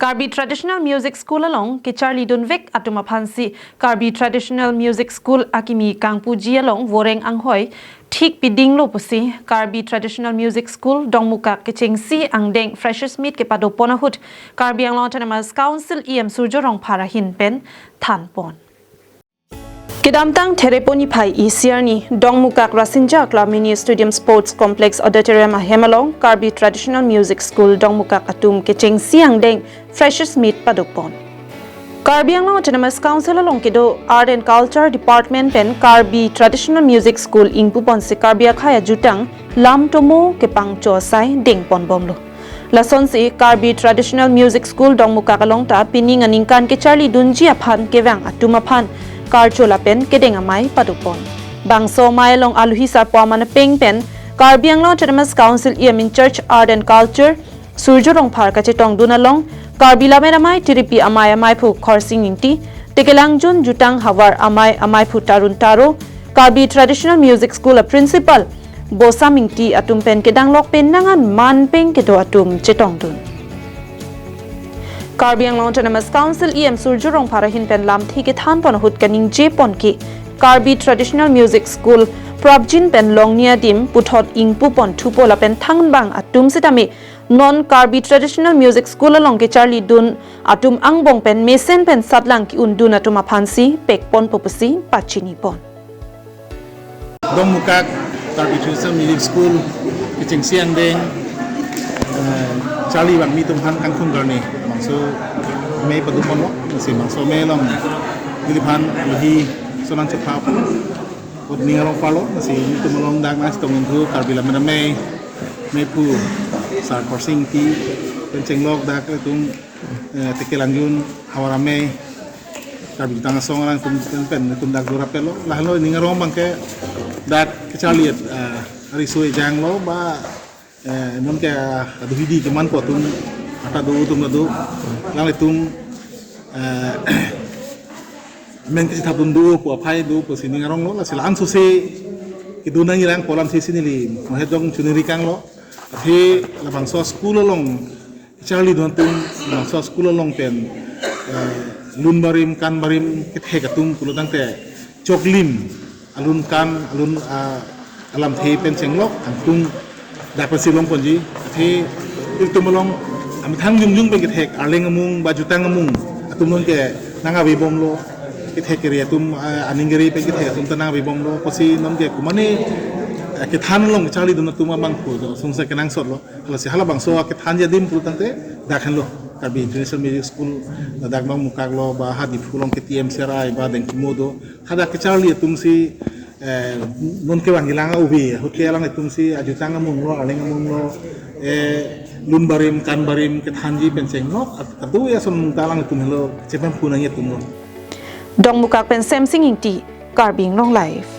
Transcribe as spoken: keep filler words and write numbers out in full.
Karbi Traditional Music School along kecharli dunvek atum aphansi Karbi Traditional Music School akimi kangpuji along voreng anghoi thik pidinglo pusi Karbi Traditional Music School Dongmukak kechengsi angdeng Freshers Meet kepadopon ahut Karbi Anglong Autonomous Council E M Surjya Rongphar ahin pen thanpon. Kedamtang Therepo niphai isi arni Dongmukak Rasinja Akla Mini Stadium Sports Complex Auditorium ahem along Karbi Traditional Music School Dongmukak atum kechengsi angdeng Freshers Meet padopon. Karbi Anglong Autonomous Council along kedo Art and Culture Department pen Karbi Traditional Music School ingpuponsi Karbi akhei ajutang lam tomo kepangcho asai dengponbomlo. Lasonsi Karbi Traditional Music School Dongmukak along ta pining aningkan kecharli dunji aphan kevang atum aphan karcho lapen kedeng amei padopon. Bangso amei along aluhi sarpo aman apeng pen Karbi Anglong Autonomous Council E M in charge Art and Culture Surjya Rongphar kachetongdun along Karbi Lammet Amei Tiripi Amei Ameiphu Khorsing Ingti, Tekelangjun Jutang Havar Amei Ameiphu Tarun Taro, Karbi Traditional Music School a Principal Bosam Ingti atum pen kedanglok pen nangan man peng kedo atum chetongdun. Karbi Anglong Autonomous Council E M Surjya Rongphar ahin pen lamthe kethanpon ahut kaningjepon ke Karbi Traditional Music School prapjin pen longni adim puthot ingpupon thupo lapen thangbang atum sitame non Karbi Traditional Music School along kecharli dun atum angbong pen mesen pen satlang ki-undun atum aphansi pekponpo pusi pachinipon. Dongmukak Karbi Traditional Music School kechengsi angdeng eh, charli vangmi atum aphan kangthum karni bangso amei padopon lo, si bangso amei along neli aphan aluhi sonang chepha apot ning arong parlo, si nelitum along dak nangchetongdun thu Karbi Lammet Amei, Ameiphu Sar Khorsing Ingti pen chenglok dak nelitum eh, Tekelangjun Havar Amei, Karbi Jutang Asong alangtum pen nelitum dak do rapetlo. Lahelo ning arong abangke dak kecharli eh, ariso ejanglo ba eh, non ke eh, aduhidi kemanpo atum, ata do atum do, alanglitum eh, men kechethap atum do pu aphai do pusi ning aronglo, lasi la-an sose kedo nangji lang pu alam sesi neli mohet jong chuniri kanglo. Athe labangso school along charli dun atum, labangso school along pen eh, lun barim kan barim kethek atum pulo tangte choklim alun kan alun ah, alamthe pen chenglok kangtung dak pensi longponji. Athe ilitum along amethang jongjong pen kethek Arleng amung ba Jutang amung atum non ke nang-avebomlo, kethek kere atum ah, aning kere pen kethek atum ta nang-avebomlo, pusi non ke kumane eh, kethan along charli dun atum amangphu sungsa kenangsotlo. Lasi halabangso akethanji adim pulo tangte dak henlo, Karbi International Music School, dak Dongmukak lo ba ha Diphu along ke T M C R I ba Dengkimo do, hadak kecharli atumsi eh, non kevangji lang a-ove ahut ke alanglitumsi ajutang amung lo, Arleng amung lo, eh, lun barim kan barim kethanji pen chenglok, at- adu ason ta alanglitum henlo chepemphu nangji atum lo. Dongmukak pen Semsing Ingti, Karbi Anglong Live.